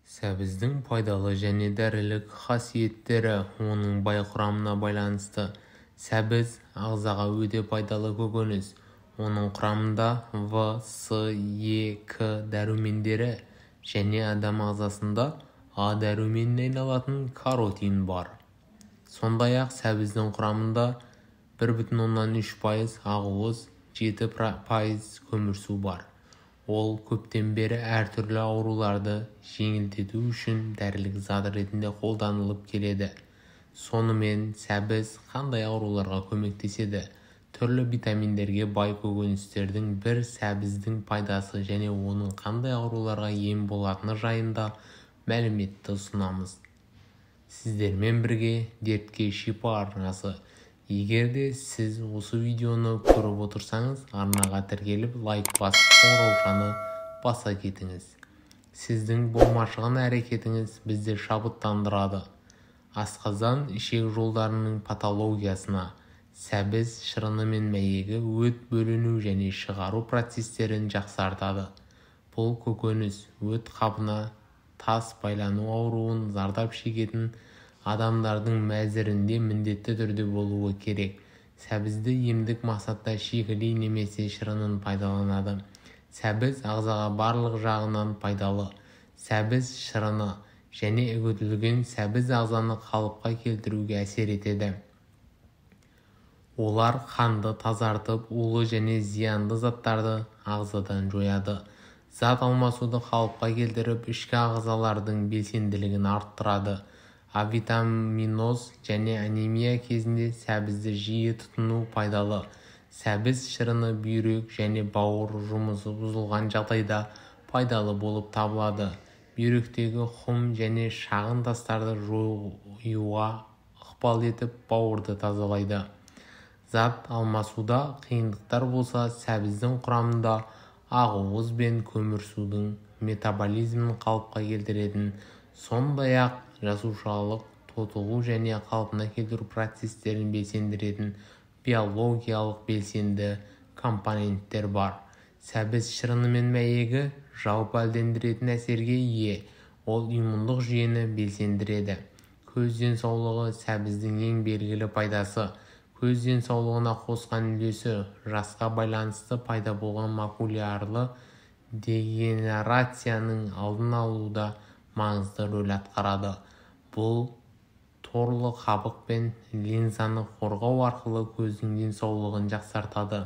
Сәбіздің пайдалы және дәрілік қасиеттері оның бай құрамына байланысты. Сәбіз ағзаға өте пайдалы көкөніс. Оның құрамында В, С, Е, К дәрумендері және адам ағзасында А дәруменіне айналатын каротин бар. Сондай-ақ сәбіздің құрамында 1,3% ақуыз, 7% көмірсу бар. Ол көптен бері әртүрлі ауруларды жеңілдету үшін дәрілік зат ретінде қолданылып келеді. Сонымен сәбіз қандай ауруларға көмектеседі? Түрлі витаминдерге бай көкөністердің бірі сәбіздің пайдасы және оның қандай ауруларға ем болатыны жайында мәліметті ұсынамыз. Сіздермен бірге Дертке шипа арнасы. Егер де сіз осы видеоны көріп отырсаңыз, арнаға тіркеліп, лайк басып, қоңыраушаны баса кетіңіз. Сіздің болмашығын әрекетіңіз бізді шабыттандырады. Асқазан, ішек жолдарының патологиясына сәбіз шырыны мен мәйегі өт бөліну және шығару процестерін жақсартады. Бұл көкөніс өт қабына тас байлану ауруын зардап шегетін адамдардың мәзірінде міндетті түрде болуы керек. Сәбізді емдік мақсатта шикілей немесе шырынын пайдаланады. Сәбіз ағзаға барлық жағынан пайдалы. Сәбіз шырыны және үгітілген сәбіз ағзаны қалыпқа келтіруге әсер етеді. Олар қанды тазартып, улы және зиянды заттарды ағзадан жояды. Зат алмасуды қалыпқа келтіріп, ішкі ағзалардың белсенділігін арттырады. Авитаминоз және анемия кезінде сәбізді жиі тұтыну пайдалы. Сәбіз шырыны бүйрек және бауыр жұмысы бұзылған жағдайда пайдалы болып табылады. Бүйректегі құм және шағын тастарды жоюға ықпал етіп, бауырды тазалайды. Зат алмасуда қиындықтар болса, сәбіздің құрамында ақуыз бен көмірсудың метаболизмін қалыпқа келтіретін, сондай-ақ жасушалық тотығу және қалпына келтіру процестерін белсендіретін биологиялық белсенді компоненттер бар. Сәбіз шырыны мен мәйегі жалпы әлдендіретін әсерге ие, ол иммундық жүйені белсендіреді. Көз денсаулығы сәбіздің ең белгілі пайдасы. Көз денсаулығына қосқан үлесі жасқа байланысты пайда болған макулярлы дегенерацияның алдын алуда маңызды рөл атқарады. Бұл торлы қабық пен линзаны қорғау арқылы көздің денсаулығын жақсартады.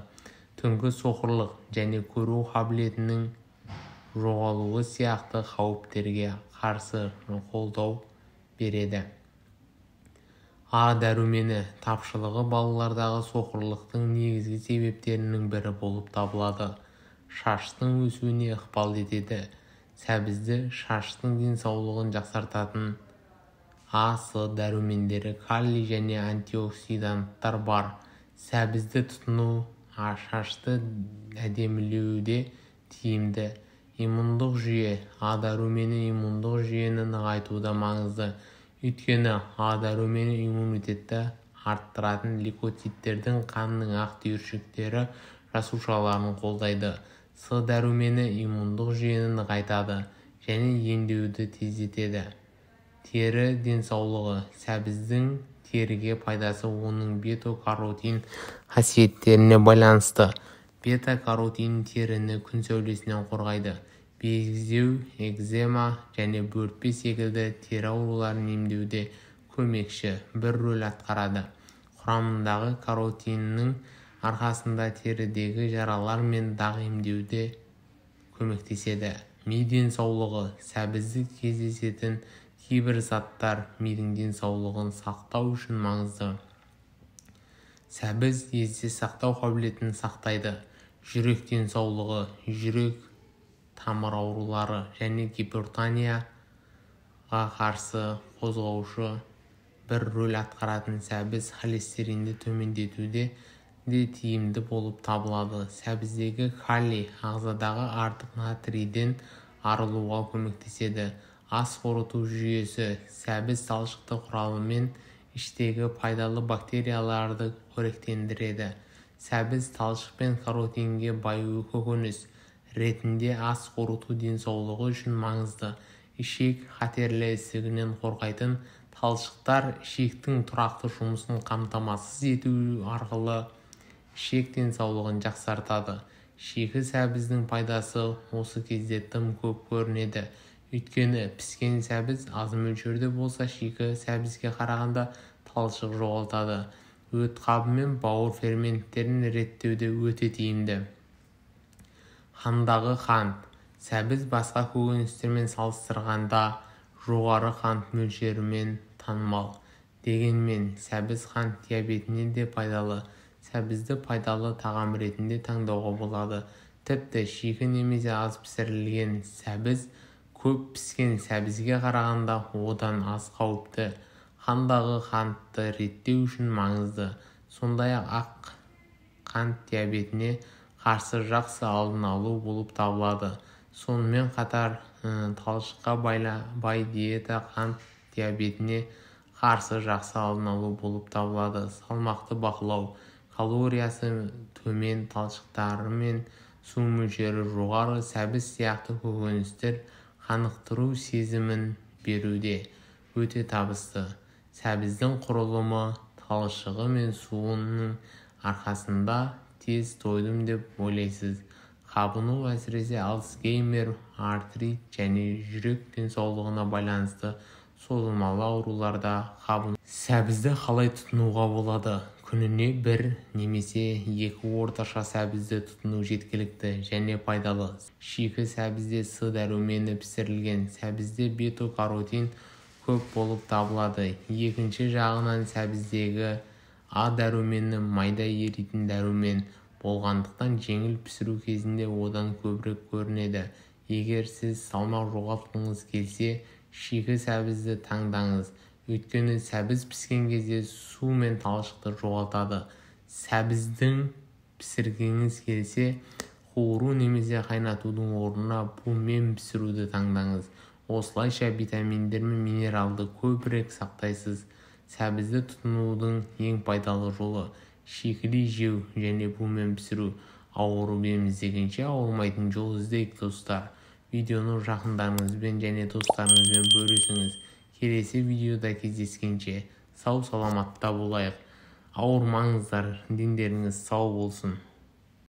Түнгі соқырлық және көру қабілетінің жоғалуы сияқты қауіптерге қарсы қолдау береді. А дәрумені тапшылығы балалардағы соқырлықтың негізгі себептерінің бірі болып табылады. Шаштың өсуіне ықпал етеді. Сәбізді шаштың денсаулығын жақсартатын А, С дәрумендері, калий және антиоксиданттар бар. Сәбізді тұтыну шашты әдемілеуде тиімді. Иммундық жүйе. А дәрумені иммундық жүйені нығайтуда маңызды. Өйткені А дәрумені иммунитетті арттыратын лейкоциттердің қанның ақ түйіршіктері жасушаларын қолдайды. С дәрумені иммундық жүйені нығайтады және емдеуді тездетеді. Тері денсаулығы. Сәбіздің теріге пайдасы оның бета-каротин қасиеттеріне байланысты. Бета-каротин теріні күн сәулесінен қорғайды. Безеу, экзема және бөртпе секілді тері ауруларын емдеуде көмекші бір рөл атқарады. Құрамындағы каротиннің арқасында терідегі жаралар мен дақ емдеуде көмектеседі. Ми денсаулығы. Сәбізді кездесетін кейбір заттар мидың денсаулығын сақтау үшін маңызды. Сәбіз есте сақтау қабілетін сақтайды. Жүрек денсаулығы, жүрек тамыр аурулары және гипертонияға қарсы қозғаушы бір рөл атқаратын сәбіз холестеринді төмендетуде де тиімді болып табылады. Сәбіздегі калий ағзадағы артық натрийден арылуға көмектеседі. Ас қорыту жүйесі. Сәбіз талшықты құралымен іштегі пайдалы бактерияларды қоректендіреді. Сәбіз талшық пен каротинге бай көкөніс ретінде ас қорыту денсаулығы үшін маңызды. Ішек қатерлі ісігінен қорғайтын талшықтар ішектің тұрақты жұмысын қамтамасыз ету арқылы ішек денсаулығын жақсартады. Шикі сәбіздің пайдасы осы кезде тым көп көрінеді. Өйткені піскен сәбіз аз мөлшерде болса шикі сәбізге қарағанда талшық жоғалтады. Өт қабы мен бауыр ферменттерін реттеуде өте тиімді. Қандағы қант. Сәбіз басқа көкөністермен салыстырғанда жоғары қант мөлшерімен танымал. Дегенмен, сәбіз қант диабетіне де пайдалы. Сәбізді пайдалы тағам ретінде таңдауға болады. Тіпті шикі немесе аз пісірілген сәбіз көп піскен сәбізге қарағанда одан аз қауіпті. Қандағы қантты реттеу үшін маңызды. Сондай-ақ ақ қант диабетіне қарсы жақсы алдын алу болып табылады. Сонымен қатар талшыққа бай диета қант диабетіне қарсы жақсы алдын алу болып табылады. Салмақты бақылау. Калориясы төмен, талшықтары мен су мөлшері жоғары сәбіз сияқты көкөністер қанықтыру сезімін беруде өте табысты. Сәбіздің құрылымы, талшығы мен суының арқасында тез тойдым деп ойлайсыз. Қабыну әсіресе Альцгеймер, артрит және жүрек денсаулығына байланысты созылмалы ауруларда қабыну. Сәбізді қалай тұтынуға болады? Күніне бір немесе екі орташа сәбізді тұтыну жеткілікті және пайдалы. Шикі сәбізде С дәрумені пісірілген сәбізде бета-каротин көп болып табылады. Екінші жағынан сәбіздегі А дәрумені майда еритін дәрумен болғандықтан жеңіл пісіру кезінде одан көбірек көрінеді. Егер сіз салмақ жоғалтқыңыз келсе, шикі сәбізді таңдаңыз. Өйткені сәбіз піскен кезде су мен талшықты жоғалтады. Сәбіздің пісіргіңіз келсе, қуыру немесе қайнатудың орнына бумен пісіруді таңдаңыз. Осылайша витаминдер мен минералды көбірек сақтайсыз. Сәбізді тұтынудың ең пайдалы жолы шикілей жеу және бумен пісіру. Ауырып ем іздегенше ауырмайтын жол іздейік, достар. Видеоны жақындарыңызбен және достарыңызбен бөлісіңіз. Келесі видеода кездескенше сау саламатта болайық. Ауырмаңыздар, дендеріңіз сау болсын.